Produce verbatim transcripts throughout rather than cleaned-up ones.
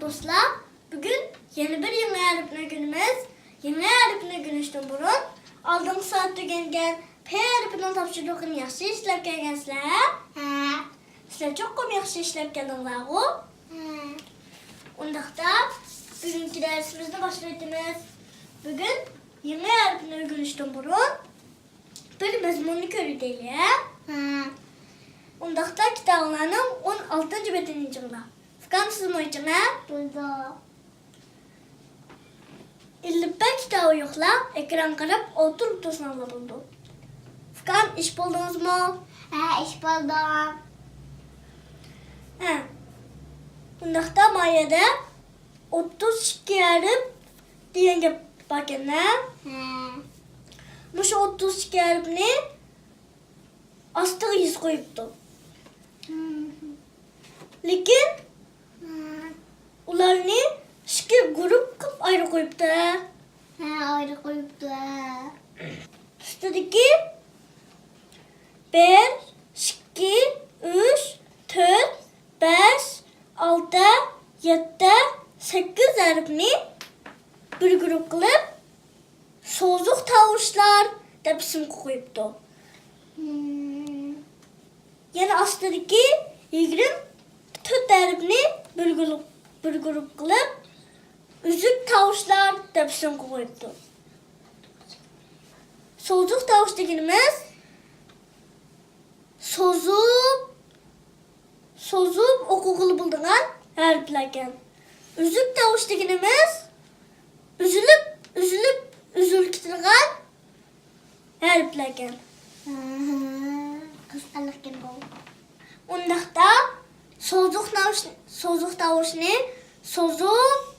دوستلار، بۈگۈن يەنە بىر يېڭى ھەرپنى ئۆگىنىمىز. يېڭى ھەرپنى ئۆگىنىشتىن بۇرۇن، ئالدىنقى سائەتتە ئۆگەنگەن پ ھەرپىنىڭ تاپشۇرۇقىنى ياخشى ئىشلەپ كەلگەنسىلەر؟ ھە. سىلەر چوقۇم ياخشى ئىشلەپ كەلدىڭلارغۇ؟ ھە. ئۇنداقتا، بۈگۈنكى دەرسىمىزنى باشلاۋېتىمىز. بۈگۈن يېڭى ھەرپنى ئۆگىنىشتىن بۇرۇن، بىر مەزمۇننى كۆرۈۋېتەيلى، ھە؟ ھە. ئۇنداقتا كىتابىڭلارنىڭ ئون ئالتىنچى بېتىنى ئېچىڭلار. ئۇكام، سىزمۇ ئېچىڭ، ھە؟ بولدى. ئېلىپبە كىتابى يوقلار، ئېكرانغا قاراپ ئولتۇرۇپ تۇرساڭلار بولىدۇ. ئۇكام، ئېچىپ بولدىڭىزمۇ؟ ھە، ئېچىپ بولدۇم. ھە. ئۇنداقتا ما يەردە ئوتتۇز ئىككى ھەرپ دېگەن گەپ باركەن-دە. ھە. مۇشۇ ئوتتۇز ئىككى ھەرپنى ئاستىغا يېزىپ قويۇپتۇ. ھە. لېكىن ھە. ئۇلارنى ئىككى گۇرۇپپا قىلىپ ئايرىپ قويۇپتۇ. ھە، ئايرىپ قويۇپتۇ. ئۈستىدىكى بىر، ئىككى، ئۈچ، تۆت، بەش، ئالتە، يەتتە، سەككىز ھەرپنى بىر گۇرۇپپا قىلىپ، سوزۇق تاۋۇشلار دەپ ئىسىم قويۇپتۇ. ھىم. يەنە ئاستىدىكى يىگىرمە تۆت ھەرپنى بىر گۇرۇپ-، بىر گۇرۇپ قىلىپ، ئۈزۈك تاۋۇشلار دەپ ئىسىم قويۇپتۇ. سوزۇق تاۋۇش دېگىنىمىز سوزۇپ، سوزۇپ ئوقۇغىلى بولىدىغان ھەرپلەركەن. ئۈزۈك تاۋۇش دېگىنىمىز ئۈزۈلۈپ، ئۈزۈلۈپ، ئۈزۈلۈپ كېتىدىغان ھەرپلەركەن. قىزىقارلىقكەن بۇ. ئۇنداقتا سوزۇق تاۋۇش-، سوزۇق تاۋۇشنى سوزۇپ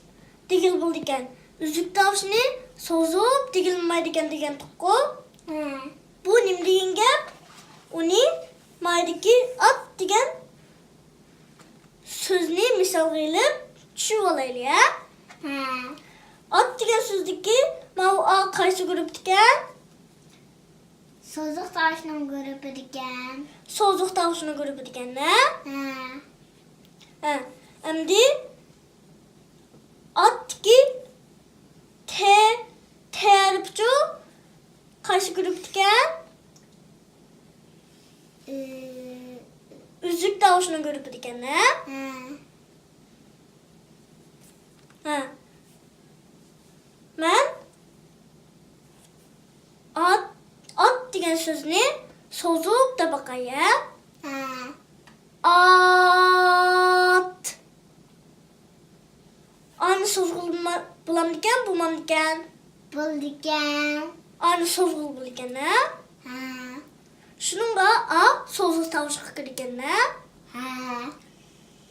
دېگىلى بولىدىكەن. ئۈزۈك تاۋۇشنى سوزۇپ دېگىلى بولمايدىكەن دېگەنتۇققۇ. ھە. بۇ نېمە دېگەن گەپ؟ ئۇنى مايدىكى ئات دېگەن سۆزنى مىسالغا ئېلىپ چۈشىنىۋالايلى، ھە؟ ھە. ئات دېگەن سۆزدىكى ماۋۇ ئا قايسى گۇرۇپپىدىكەن؟ سوزۇق تاۋۇشنىڭ گۇرۇپپىدىكەن. سوزۇق تاۋۇشنىڭ گۇرۇپپىدىكەن، ھە؟ ھە. ھە. ئەمدى ئاتتىكى تې، تې ھەرپىچۇ قايسى گۇرۇپپىدىكەن؟ ئى. ئۈزۈك تاۋۇشنىڭ گۇرۇپپىدىكەن، ھە؟ ھە. ھە. مەن ئات، ئات دېگەن سۆزنى سوزۇپ دەپ باقاي، ھە؟ ھە. ئات. ئانى سوزغىلى بولما-، بولامدىكەن، بولمامدىكەن؟ بولىدىكەن. ئانى سوزغىلى بولىدىكەن، ھە؟ ھە. شۇنىڭغا ئا سوزۇق تاۋۇشقا كىرىدىكەن، ھە؟ ھە.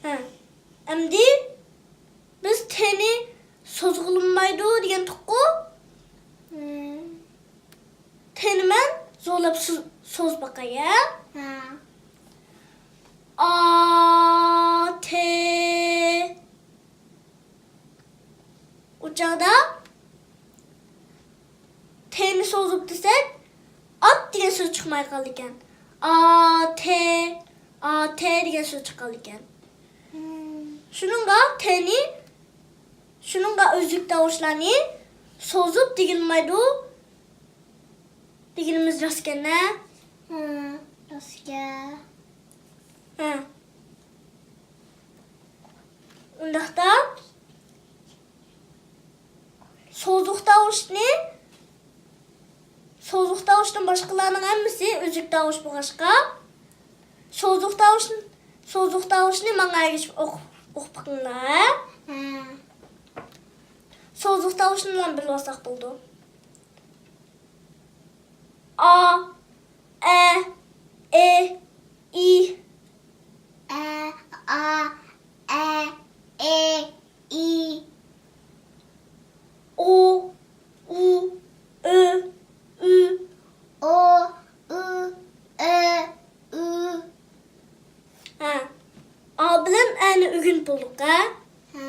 ھە. ئەمدى بىز تېنى سوزغىلى بولمايدۇ دېگەنتۇققۇ؟ ھىم. تېنى مەن زورلاپ سوز-، سوزۇپ باقاي، ھە؟ ھە. ئا، تې. ئۇ چاغدا تېنى سوزۇپ دېسەك، ئات دېگەن سۆز چىقماي قالىدىكەن. ئا، تې، ئا، تې دېگەن سۆز چىققانىكەن. ھىم. شۇنىڭغا تېنى، شۇنىڭغا ئۈزۈك تاۋۇشلارنى سوزۇپ دېگىلىمايدۇ دېگىنىمىز راستكەن-دە؟ ھە، راستكەن. ھە. ئۇنداقتا سوزۇق تاۋۇشنى، سوزۇق تاۋۇشتىن باشقىلارنىڭ ھەممىسى ئۈزۈك تاۋۇش بولغاچقا، سوزۇق تاۋۇشنى، سوزۇق تاۋۇشنى ماڭا ئەگىشىپ ئوقۇپ، ئوقۇپ بېقىڭلار، ھە؟ ھە. سوزۇق تاۋۇشنى بىلىۋالساق بولىدۇ. ئا، ئە، ئې، ئى. ئە، ئا، ئە، ئې، ئى. ئو، ئۇ، ئۆ، ئۈ. ئو، ئۇ، ئۆ، ئۈ. ھە. ئا بىلەن ئەنى ئۆگىنىپ بولدۇق، ھە؟ ھە،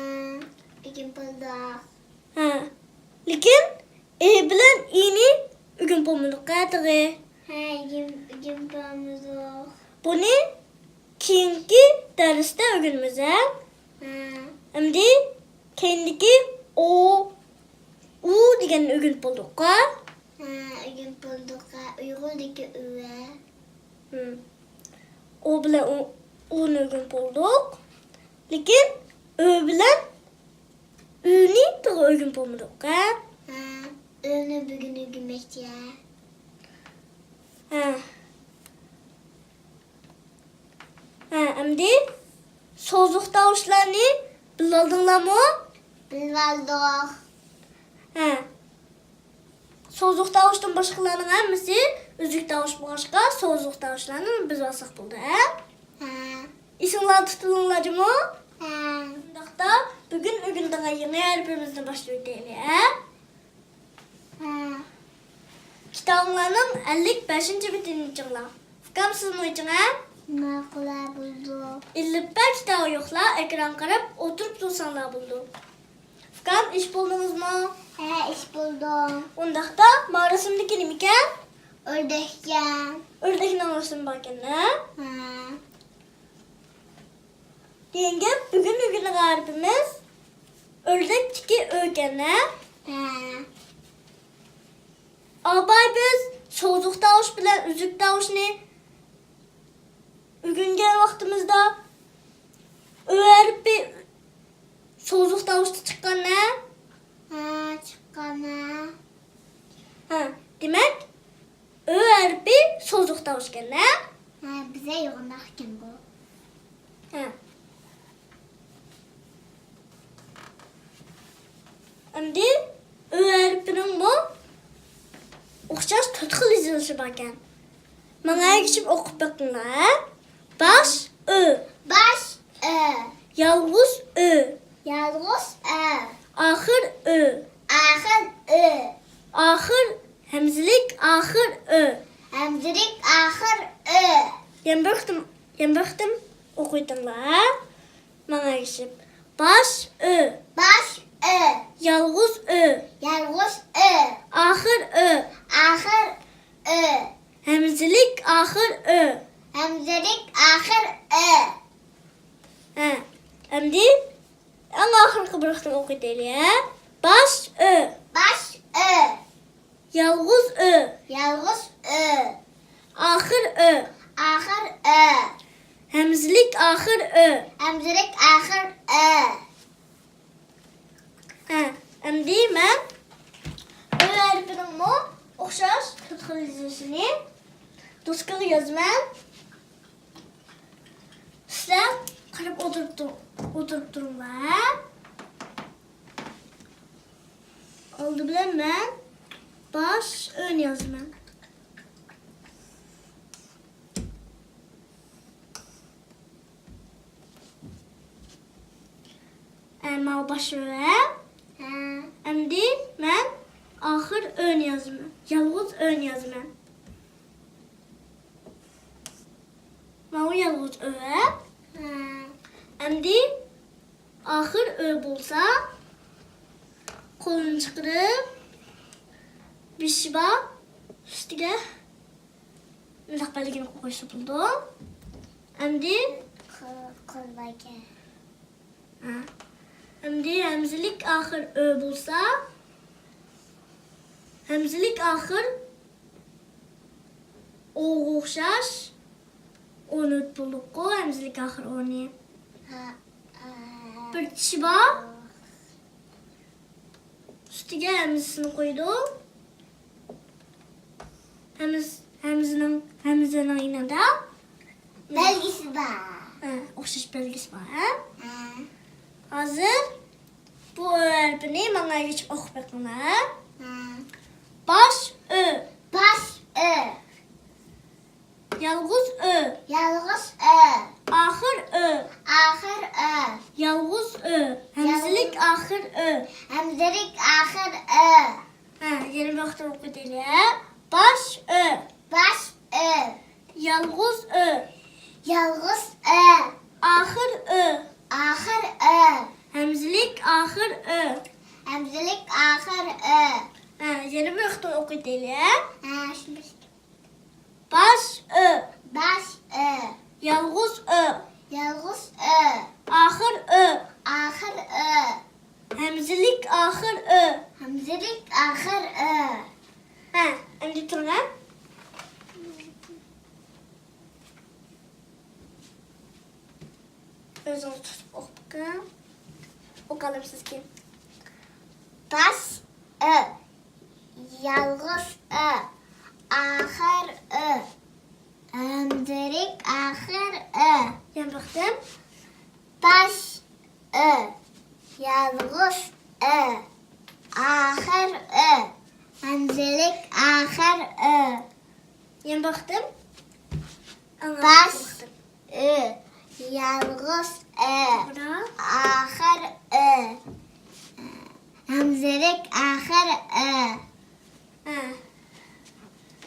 ئۆگىنىپ بولدۇق. ھە. لېكىن ئې بىلەن ئىنى ئۆگىنىپ بولمىدۇق، ھە، تېخى؟ ھە، ئۆگىن-، ئۆگىنىپ بولمىدۇق. بۇنى كېيىنكى دەرستە ئۆگىنىمىز، ھە؟ ھە. ئەمدى كەينىدىكى ئو، ئۇ دېگەننى ئۆگىنىپ بولدۇققۇ. ھە، ئۆگىنىپ بولدۇق. ئۇيغۇردىكى ئۈۋە. ھىم. ئو بىلەن ئۇ، ئۇنى ئۆگىنىپ بولدۇق. لېكىن ئۆ بىلەن ئۈنى تېخى ئۆگىنىپ بولمىدۇق، ھە؟ ھە، ئۆنى بۈگۈن ئۆگىنىمەكچى، ھە. ھە. ھە، ئەمدى سوزۇق تاۋۇشلارنى بىلىۋالدىڭلارمۇ؟ بىلىۋالدۇق. ھە. سوزۇق تاۋۇشتىن باشقىلارنىڭ ھەممىسى ئۈزۈك تاۋۇش بولغاچقا، سوزۇق تاۋۇشلارنى بىلىۋالساق بولدى، ھە؟ ھە. ئېسىڭلاردا تۇتۇلۇڭلار جۇمۇ. ھە. شۇنداقتا، بۈگۈن ئۆگىنىدىغان يېڭى ھەرپىمىزنى باشلىۋېتەيلى، ھە؟ ھە. كىتابىڭلارنىڭ ئەللىك بەشىنچى بېتىنى ئېچىڭلار. ئۇكام، سىزمۇ ئېچىڭ، ھە؟ ماقۇل، ھە، بولىدۇ. ئېلىپبە كىتابى يوقلار، ئېكرانغا قاراپ ئولتۇرۇپ تۇرساڭلار بولىدۇ. ئۇكام، ئېچىپ بولدىڭىزمۇ؟ ھە، ئېچىپ بولدۇم. ئۇنداقتا، مانا رەسىمدىكى نېمىكەن؟ ئۆردەككەن. ئۆردەكنىڭ رەسىمى باركەن، ھە؟ ھە. دېگەن گەپ، بۈگۈن ئۆگىنىدىغان ھەرپىمىز ئۆردەكتىكى ئۆكەن، ھە؟ ھە. ئاباي، بىز سوزۇق تاۋۇش بىلەن ئۈزۈك تاۋۇشنى ئۆگەنگەن ۋاقتىمىزدا ئۆ ھەرپى سوزۇق تاۋۇشتا چىققان، ھە؟ ھە، چىققان، ھە. ھە، دېمەك، ئۆ ھەرپى سوزۇق تاۋۇشكەن، ھە؟ ھە، بىزدە يوغانراق ئىكەن بۇ. ھە. ئەمدى ئۆ ھەرپىنىڭمۇ ئوخشاش تۆت خىل يېزىلىشى باركەن. ماڭا ئەگىشىپ ئوقۇپ بېقىڭلار، ھە؟ باش ئۆ. باش ئۆ. يالغۇز ئۆ. يالغۇز ئۆ. ئاخىر ئۆ. ئاخىر ئۆ. ئاخىر، ھەمزىلىك ئاخىر ئۆ. ھەمزىلىك ئاخىر ئۆ. يەنە بىر قېتىم، يەنە بىر قېتىم ئوقۇۋېتىڭلار، ھە؟ ماڭا ئەگىشىپ. باش ئۆ. باش ئۆ. يالغۇز ئۆ. يالغۇز ئۆ. ئاخىر ئۆ. ئاخىر ئۆ. ھەمزىلىك ئاخىر ئۆ. ھەمزىلىك ئاخىر ئۆ. ھە، ئەمدى ئەڭ ئاخىرقى بىر قېتىم ئوقۇۋېتەيلى، ھە؟ باش ئۆ. باش ئۆ. يالغۇز ئۆ. يالغۇز ئۆ. ئاخىر ئۆ. ئاخىر ئۆ. ھەمزىلىك ئاخىر ئۆ. ھەمزىلىك ئاخىر ئۆ. ھە، ئەمدى مەن ئۆ ھەرپىنىڭمۇ ئوخشاش تۆت خىل يېزىلىشىنى دوسكىغا يازىمەن. سىلەر قاراپ ئولتۇرۇپ تۇر-، ئولتۇرۇپ تۇرۇڭلار، ھە؟ ئالدى بىلەن مەن باش ئۆنى يازىمەن. ئە، ماۋۇ باش ئۆ، ھە؟ ھە. ئەمدى مەن ئاخىر ئۆنى يازىمەن. يالغۇز ئۆنى يازىمەن. ماۋۇ يالغۇز ئۆ، ھە؟ ھە. ئەمدى ئاخىر ئۆ بولسا، قولىنى چىقىرىپ، بېشى بار ئۈستىگە مۇنداق بەلگىنى قويسا بولىدۇ. ئەمدى قول، قول باركەن. ھە. ئەمدى ھەمزىلىك ئاخىر ئۆ بولسا، ھەمزىلىك ئاخىر ئوغا ئوخشاش ئونى بولدۇققۇ، ھەمزىلىك ئاخىر ئونى. ھە، ھە. بىر چىشى بار. ئۈستىگە ھەمزىسىنى قويىدۇ. ھەمز-، ھەمزىنىڭ، ھەمزىنىڭ يېنىدا بەلگىسى بار. ھە، ئوخشاش بەلگىسى بار، ھە؟ ھە. ھازىر بۇ ئۆ ھەرپىنى ماڭا ئەگىشىپ ئوقۇپ بېقىڭلار. ھە. باش ئۆ. باش ئۆ. يالغۇز ئۆ. يالغۇز ئۆ. ئاخىر ئۆ. ئاخىر ئۆ. يالغۇز ئۆ. ھەمزىلىك يالغۇز. ئاخىر ئۆ. ھەمزىلىك ئاخىر ئۆ. ھە، يەنە بىر قېتىم ئوقۇۋېتەيلى، ھە. باش ئۆ. باش ئۆ. يالغۇز ئۆ. يالغۇز ئۆ. ئاخىر ئۆ. ئاخىر ئۆ. ھەمزىلىك ئاخىر ئۆ. ھەمزىلىك ئاخىر ئۆ. ھە، يەنە بىر قېتىم ئوقۇۋېتەيلى، ھە. ھە، شۇنداق. باش ئۆ. باش ئۆ. يالغۇز ئۆ. يالغۇز ئۆ. ئاخىر ئۆ. ئاخىر ئۆ. ھەمزىلىك ئاخىر ئۆ. ھەمزىلىك ئاخىر ئۆ. ھە، ئەمدى تۇرۇڭ، ھە. ئۆزىڭىز تۇتۇپ ئوقۇپ بېقىڭ. ئوقۇيالامسىز كېيىن؟ باش ئۆ، يالغۇز ئۆ، ئاخىر ئۆ، ھەمزىلىك ئاخىر ئۆ. يەنە بىر قېتىم. باش ئۆ، يالغۇز ئۆ، ئاخىر ئۆ، ھەمزىلىك ئاخىر ئۆ. يەنە بىر قېتىم. باش ئۆ، يالغۇز ئۆ، توغرا. ئاخىر ئۆ، ھەمزىلىك ئاخىر ئۆ. ھە.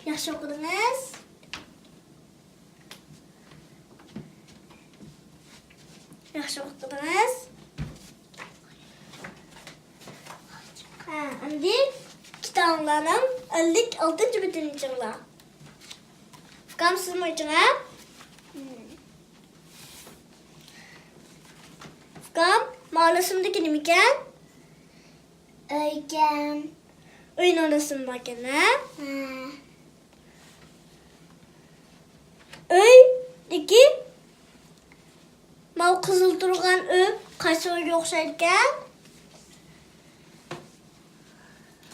ياخشى ئوقۇدىڭىز. ياخشى ئوقۇدىڭىز. ھە، ئەمدى كىتابىڭلارنىڭ ئەللىك ئالتىنچى بېتىنى ئېچىڭلار. ئۇكام، سىزمۇ ئېچىڭ، ھە؟ ئۇكام، ماۋۇ رەسىمدىكى نېمىكەن؟ ئۆيكەن. ئۆينىڭ رەسىمى باركەن، ھە؟ ھە. ئۆيدىكى ماۋۇ قىزىل تۇرغان ئۆ قايسى ئۆيگە ئوخشايدىكەن؟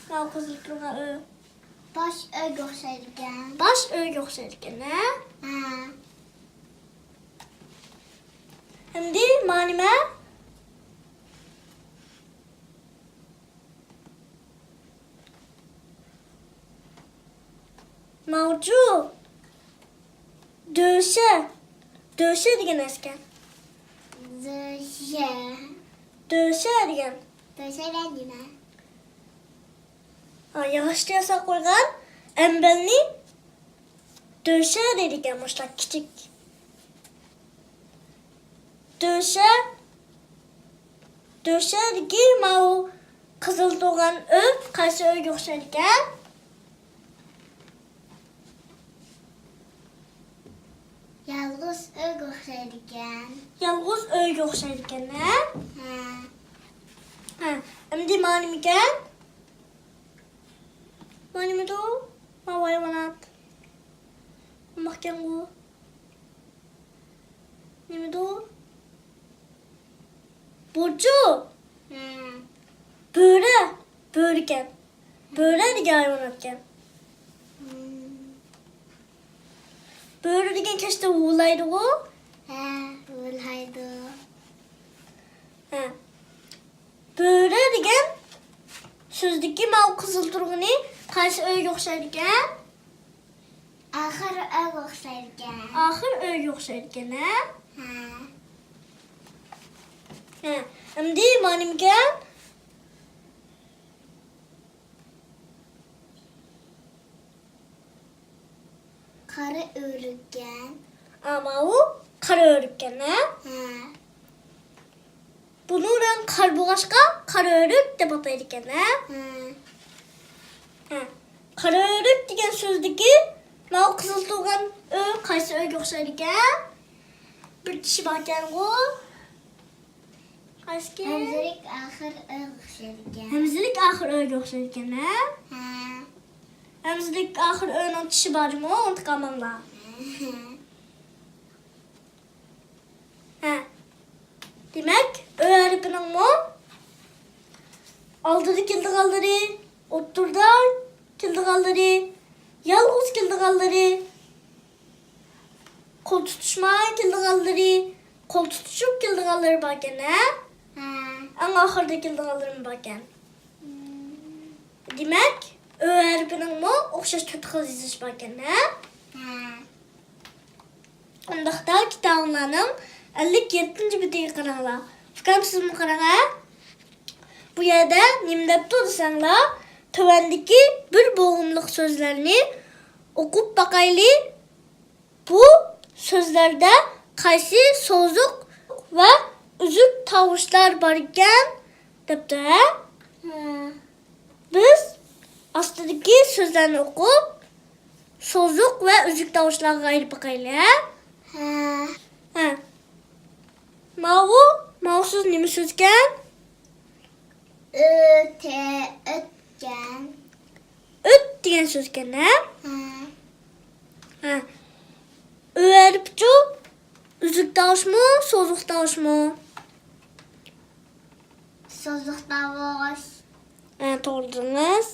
ماۋۇ قىزىل تۇرغان ئۆ. باش ئۆيگە ئوخشايدىكەن. باش ئۆيگە ئوخشايدىكەن، ھە؟ ھە. ئەمدى مانا نېمە؟ ماۋۇچۇ؟ دۆشە. دۆشە دېگەن نەرسىكەن. دۆشە. دۆشە دېگەن. دۆشە دېگەن نېمە؟ ھا، ياغاچتىن ياساپ قويغان ئەمبەلنى دۆشە دەيدىكەن، مۇشۇنداق كىچىك. دۆشە، دۆشەدىكى ماۋۇ قىزىل تۇرغان ئۆ قايسى ئۆيگە ئوخشايدىكەن؟ يالغۇز ئۆيگە ئوخشايدىكەن. يالغۇز ئۆيگە ئوخشايدىكەن، ھە؟ ھە. ھە، ئەمدى مانا نېمىكەن؟ مانا نېمىدۇ؟ ماۋۇ ھايۋانات. ماقكەنغۇ. نېمىدۇ؟ بۇچۇ. ھە. بۆرە. بۆرىكەن. بۆرە دېگەن ھايۋاناتكەن. ھە. بۆرە دېگەن كەچتە ھۇۋلايدىغۇ؟ ھە، ھۇۋلايدۇ. ھە. بۆرە دېگەن سۆزدىكى ماۋۇ قىزىل تۇرغىنى قايسى ئۆيگە ئوخشايدىكەن؟ ئاخىر ئۆيگە ئوخشايدىكەن. ئاخىر ئۆيگە ئوخشايدىكەن، ھە؟ ھە. ھە. ئەمدى مانا نېمىكەن؟ قارا ئۆرۈككەن. ئا، ماۋۇ قارا ئۆرۈككەن، ھە؟ ھە. بۇنىڭ رەڭگى قارا بولغاچقا، قارا ئۆرۈك دەپ ئاتايدىكەن، ھە؟ ھە. ھە. قارا ئۆرۈك دېگەن سۆزدىكى ماۋۇ قىزىل تۇرغان ئۆ قايسى ئۆيگە ئوخشايدىكەن؟ بىر چىشى باركەنغۇ. قايسىكەن؟ ھەمزىلىك ئاخىر ئۆگە ئوخشايدىكەن. ھەمزىلىك ئاخىر ئۆگە ئوخشايدىكەن، ھە؟ ھە. ھەمزىلىك ئاخىر ئۆنىڭ چىشى بار جۇمۇ، ئۇنتۇپ قالماڭلار. ھە. ھە. دېمەك، ئۆ ھەرپىنىڭمۇ ئالدىدا كېلىدىغانلىرى، ئوتتۇرىدا كېلىدىغانلىرى، يالغۇز كېلىدىغانلىرى، قول تۇتۇشماي كېلىدىغانلىرى، قول تۇتۇشۇپ كېلىدىغانلىرى باركەن، ھە؟ ھە. ئەڭ ئاخىرىدا كېلىدىغانلىرىمۇ باركەن. مم. دېمەك، ئۆ ھەرپىنىڭمۇ ئوخشاش تۆت خىل يېزىلىشى باركەن، ھە؟ ھە. ئۇنداقتا كىتابىڭلارنىڭ ئەللىك يەتتىنچى بېتىگە قاراڭلار. ئۇكام، سىزمۇ قاراڭ، ھە؟ بۇ يەردە نېمە دەپتۇ دېسەڭلار، تۆۋەندىكى بىر بوغۇملۇق سۆزلەرنى ئوقۇپ باقايلى. بۇ سۆزلەردە قايسى سوزۇق ۋە ئۈزۈك تاۋۇشلار باركەن دەپتۇ، ھە؟ ھە. بىز ئاستىدىكى سۆزلەرنى ئوقۇپ، سوزۇق ۋە ئۈزۈك تاۋۇشلارغا ئايرىپ باقايلى، ھە؟ ھە. ھە. ماۋۇ، ماۋۇ سۆز نېمە سۆزكەن؟ ئۆ، تە، ئۆتكەن. ئۆت دېگەن سۆزكەن، ھە؟ ھە. ھە. ئۆ ھەرپىچۇ ئۈزۈك تاۋۇشمۇ، سوزۇق تاۋۇشمۇ؟ سوزۇق تاۋۇش. ھە، توغرا دېدىڭىز.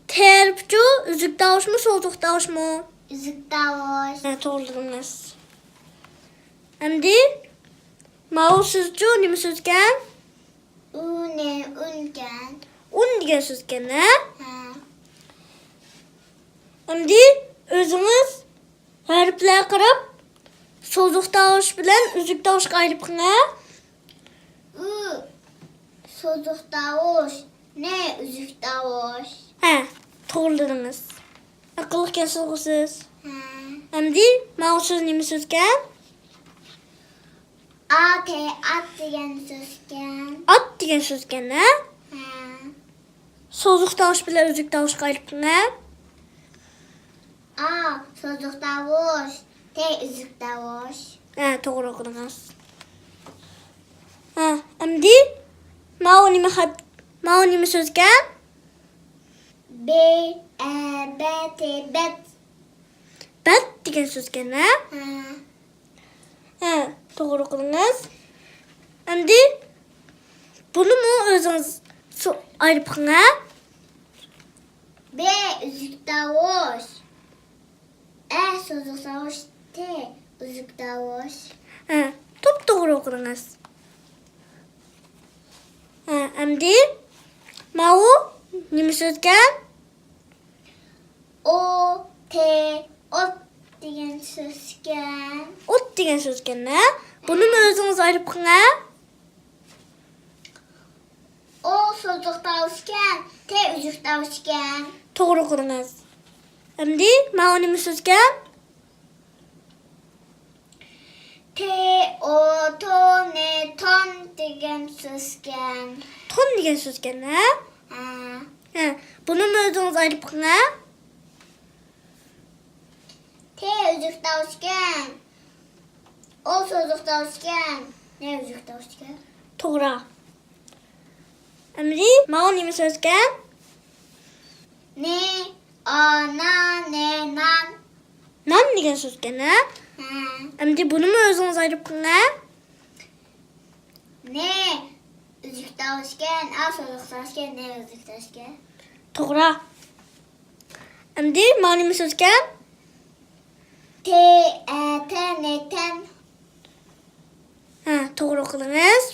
تە ھەرپىچۇ ئۈزۈك تاۋۇشمۇ، سوزۇق تاۋۇشمۇ؟ ئۈزۈك تاۋۇش. ھە، توغرا دېدىڭىز. ئەمدى ماۋۇ سۆزچۇ نېمە سۆزكەن؟ ئۇنى، ئۇنكەن. ئۇن دېگەن سۆزكەن، ھە؟ ھە. ئەمدى ئۆزىڭىز ھەرپلەرگە قاراپ، سوزۇق تاۋۇش بىلەن ئۈزۈك تاۋۇشقا ئايرىپ بېقىڭ، ھە؟ ئۇ سوزۇق تاۋۇش، نى ئۈزۈك تاۋۇش. ھە، توغرىلىدىڭىز. ئەقىللىقكەنسىزغۇ سىز. ھە. ئەمدى ماۋۇ سۆز نېمە سۆزكەن؟ ئا، تى، ئات دېگەن سۆزكەن. ئات دېگەن سۆزكەن، ھە؟ ھە. سوزۇق تاۋۇش بىلەن ئۈزۈك تاۋۇشقا ئايرىپ بېقىڭ، ھە؟ ئا، سوزۇق تاۋۇش، تى، ئۈزۈك تاۋۇش. ھە، توغرا ئوقۇدىڭىز. ھە، ئەمدى ماۋۇ نېمە خەت، ماۋۇ نېمە سۆزكەن؟ بې، ئە، بە، تى، بەت. بەت دېگەن سۆزكەن، ھە؟ ھە. ھە، توغرا ئوقۇدىڭىز. ئەمدى بۇنىمۇ ئۆزىڭىز سو-، ئايرىپ بېقىڭ، ھە؟ بې، ئۈزۈك تاۋۇش. ئە، سوزۇق تاۋۇش. تى، ئۈزۈك تاۋۇش. ھە، توپتوغرا ئوقۇدىڭىز. ھە، ئەمدى ماۋۇ نېمە سۆزكەن؟ ئو، تى، ئوت دېگەن سۆزكەن. ئوت دېگەن سۆزكەن، ھە؟ بۇنىمۇ ئۆزىڭىز ئايرىپ بېقىڭ، ھە؟ ئو سوزۇق تاۋۇشكەن، تى ئۈزۈك تاۋۇشكەن. توغرا ئوقۇدىڭىز. ئەمدى ماۋۇ نېمە سۆزكەن؟ تى، ئو، تو، نى، تون دېگەن سۆزكەن. تون دېگەن سۆزكەن، ھە؟ ھە. ھە. بۇنىمۇ ئۆزىڭىز ئايرىپ بېقىڭ، ھە؟ تى ئۈزۈك تاۋۇشكەن. ئو سوزۇق تاۋۇشكەن. نى ئۈزۈك تاۋۇشكەن. توغرا. ئەمدى ماۋۇ نېمە سۆزكەن؟ نى، ئا، نا، نى، نان. نان دېگەن سۆزكەن، ھە؟ ھە. ئەمدى بۇنىمۇ ئۆزىڭىز ئايرىپ بېقىڭ، ھە؟ نى ئۈزۈك تاۋۇشكەن، ئا سوزۇق تاۋۇشكەن، نى ئۈزۈك تاۋۇشكەن. توغرا. ئەمدى ماۋۇ نېمە سۆزكەن؟ تى، ئە، تى، نى، تەن. ھە، توغرا ئوقۇدىڭىز.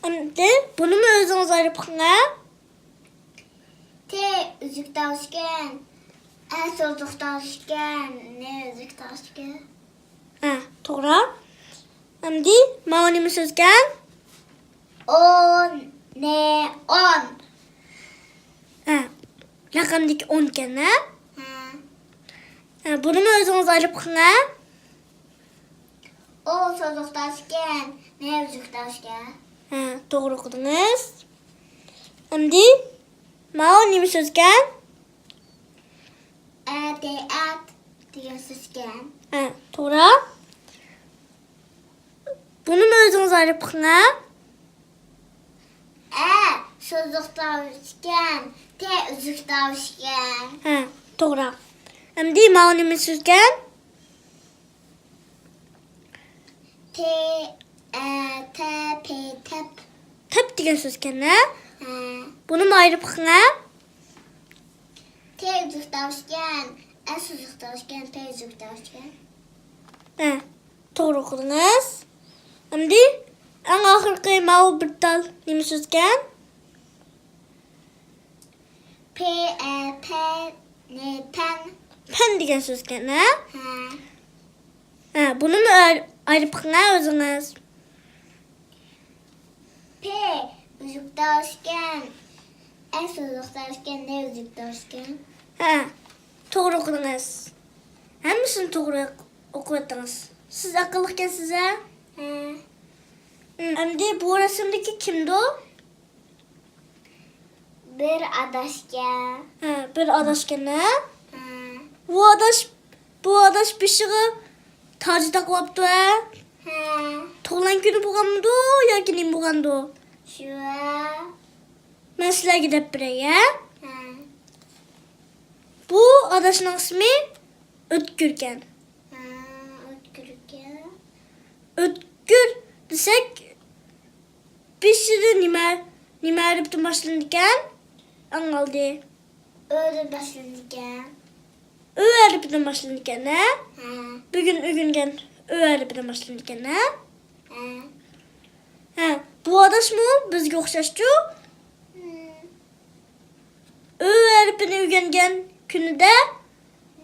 ئەمدى بۇنىمۇ ئۆزىڭىز ئايرىپ بېقىڭ، ھە؟ تى ئۈزۈك تاۋۇشكەن، ئە سوزۇق تاۋۇشكەن، نى ئۈزۈك تاۋۇشكەن. ھە، توغرا. ئەمدى ماۋۇ نېمە سۆزكەن؟ ئون، نى، ئون. ھە، رەقەمدىكى ئونكەن، ھە؟ ھە. ھە، بۇنىمۇ ئۆزىڭىز ئايرىپ بېقىڭ، ھە؟ ئو سوزۇق تاۋۇشكەن، نى ئۈزۈك تاۋۇشكەن. ھە، توغرا ئوقۇدىڭىز. ئەمدى ماۋۇ نېمە سۆزكەن؟ ئەتە، ئەت دېگەن سۆزكەن. ھە، توغرا. بۇنىمۇ ئۆزىڭىز ئايرىپ بېقىڭ، ھە؟ ئە سوزۇق تاۋۇشكەن، تى ئۈزۈك تاۋۇشكەن. ھە، توغرا. ئەمدى ماۋۇ نېمە سۆزكەن؟ تى، ئە، تە، پى، تەپ. تەپ دېگەن سۆزكەن، ھە؟ ھە. بۇنىمۇ ئايرىپ بېقىڭ، ھە؟ تى ئۈزۈك تاۋۇشكەن، ئە سوزۇق تاۋۇشكەن، پى ئۈزۈك تاۋۇشكەن. ھە، توغرا ئوقۇدىڭىز. ئەمدى ئەڭ ئاخىرقى ماۋۇ بىر تال نېمە سۆزكەن؟ پى، ئە، پە، نى، پەن. پەن دېگەن سۆزكەن، ھە؟ ھە. ھە، بۇنىمۇ ئاير-، ئايرىپ بېقىڭ، ھە، ئۆزىڭىز. پى ئۈزۈك تاۋۇشكەن، ئە سوزۇق تاۋۇشكەن، نى ئۈزۈك تاۋۇشكەن. ھە، توغرا ئوقۇدىڭىز. ھەممىسىنى توغرا ئوقۇۋەتتىڭىز. سىز ئەقىللىقكەنسىز، ھە؟ ھە. ئەمدى بۇ رەسىمدىكى كىمدۇ؟ بىر ئاداشكەن. ھە، بىر ئاداشكەن، ھە؟ ھە. بۇ ئاداش، بۇ ئاداش بېشىغا تاج تاقىۋاپتۇ، ھە؟ ھە. تۇغۇلغان كۈنى بولغانمىدۇ ياكى نېمە بولغاندۇ؟ شۇ. مەن سىلەرگە دەپ بېرەي، ھە؟ ھە. بۇ ئاداشنىڭ ئىسمى ئۆتكۈركەن. ھە، ئۆتكۈركەن. ئۆتكۈر دېسەك، بېشىدا نېمە، نېمە ھەرپتىن باشلىنىدىكەن؟ ئاڭلىدى. ئۆدىن باشلىنىدىكەن. ئۆ ھەرپىدىن باشلىنىدىكەن، ھە؟ ھە. بۈگۈن ئۆگەنگەن ئۆ ھەرپىدىن باشلىنىدىكەن، ھە؟ ھە. ھە، بۇ ئاداشمۇ بىزگە ئوخشاشچۇ؟ ھىم. ئۆ ھەرپىنى ئۆگەنگەن كۈنىدە،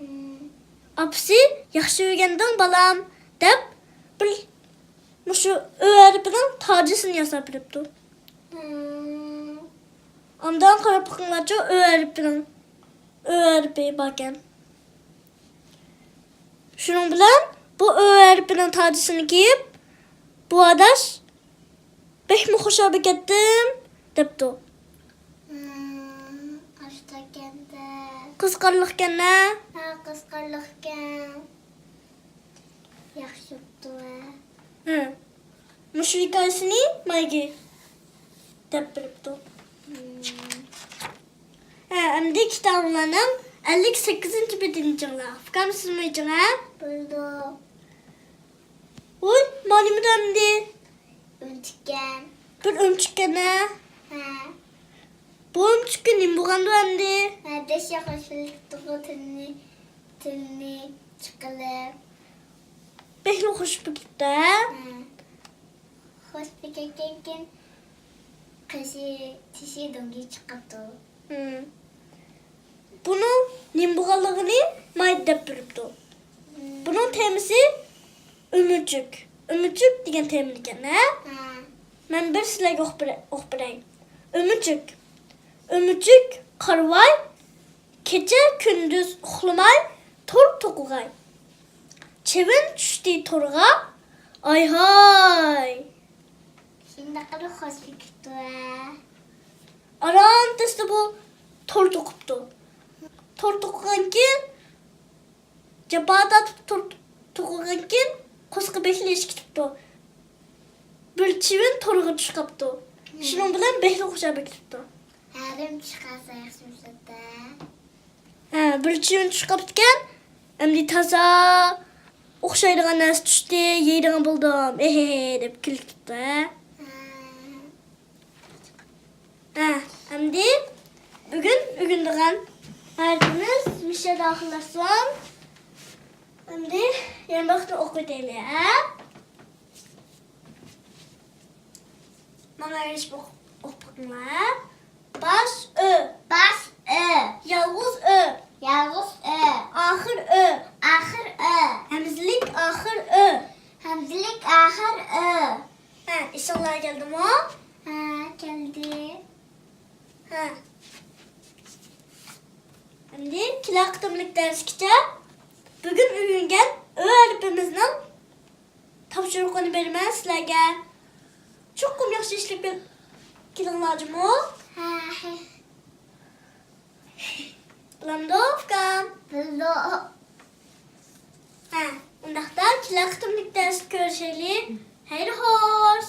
ھىم. ئاپىسى، «ياخشى ئۆگەندىڭ، بالام» دەپ، بىر مۇشۇ ئۆ ھەرپىنىڭ تاجىسىنى ياساپ بېرىپتۇ. ھىم. ئاندىن قاراپ بېقىڭلارچۇ، ئۆ ھەرپىنىڭ، ئۆ ھەرپى باركەن. شۇنىڭ بىلەن بۇ ئۆ ھەرپىنىڭ تاجىسىنى كىيىپ، بۇ ئاداش، «بەكمۇ خۇشال بولۇپ كەتتىم» دەپتۇ. ھىم، ئاشتاكەندە. قىزىقارلىقكەن-ە؟ ھە، قىزىقارلىقكەن. ياخشى بوپتۇ، ھە. ھە. مۇشۇ ھېكايىسىنى مايگى دەپ بېرىپتۇ. ھىم. ھە، ئەمدى كىتابىڭلارنىڭ ئەللىك سەككىزىنچى بېتىنى ئېچىڭلار. ئۇكام، سىزمۇ ئېچىڭ، ھە؟ بولىدۇ. ۋوي، مانا نېمىدۇ ئەمدى؟ ئۆمۈچۈككەن. بىر ئۆمۈچۈككەن، ھە؟ ھە. بۇ ئۆمۈچۈككە نېمە بولغاندۇ ئەمدى؟ ھە، بەك ياخشى بىلىپتۇغۇ تىلنى، تىلنى چىقىلىپ. بەكلا خوش بولۇپتۇ، ھە؟ ھە. خوش بولۇپ كەتكەنكىن، قېشى، چىشى، دۆڭگە چىقىپتۇ. ھىم. بۇنىڭ نېمە بولغانلىقىنى مايا دەپ بېرىپتۇ. ھىم. بۇنىڭ تېمىسى ئۆمۈچۈك. ئۆمۈچۈك دېگەن تېمىدىكەن، ھە؟ ھە. مەن بىر سىلەرگە ئوقۇپ بېرە-، ئوقۇپ بېرەي. ئۆمۈچۈك. ئۆمۈچۈك، قارىۋاي، كېچە-كۈندۈز ئۇخلىماي تور توقۇغاي. چىۋىن چۈشتى تورغا، ئايھاي! شۇنداق قىلىپ خوش بېكىتىپتۇ ھە. ئاران تېزدە بۇ تور توقۇپتۇ. تور توقۇغانكىن، جاپا تارتىپ تور توقۇغانكىن، قورسىقى بەكلا ئېچىپ كېتىپتۇ. بىر چىۋىن تورغا چۈشۈپ قاپتۇ. شۇنىڭ بىلەن بەكلا خۇشال بولۇپ كېتىپتۇ. ھەرىم چىقارسا ياخشى بولسىدى. ھە، بىر چىۋىن چۈشۈپ قاپتىكەن. ئەمدى تازا ئوخشايدىغان نەرسە چۈشتى، يەيدىغان بولدۇم، ئېھې دەپ كۈلۈپ كېتىپتۇ، ھە. ھە، ئەمدى بۈگۈن ئۆگىنىدىغان ھەرپىمىز مۇشۇ يەردە ئاخىرلاشسۇن. ئەمدى يەنە بىر قېتىم ئوقۇۋېتەيلى، ھە. ماڭا ئەگىشىپ ئوقۇپ، ئوقۇپ بېقىڭلار. باش ئۆ. باش ئۆ. يالغۇز ئۆ. يالغۇز ئۆ. ئاخىر ئۆ. ئاخىر ئۆ. ھەمزىلىك ئاخىر ئۆ. ھەمزىلىك ئاخىر ئۆ. ھە، ئېسىڭلارغا كەلدىمۇ؟ ھە، كەلدى. ھە. ئەمدى كېلەر قېتىملىق دەرسكىچە بۈگۈن ئۆگەنگەن ئۆ ھەرپىمىزنىڭ تاپشۇرۇقىنى بېرىمەن سىلەرگە. چوقۇم ياخشى ئىشلەپ كېلىڭلار جۇمۇ. ھە. بولامدۇ، ئۇكام؟ بولىدۇ. ھە، ئۇنداقتا كېلەر قېتىملىق دەرستە كۆرۈشەيلى. خەير خوش.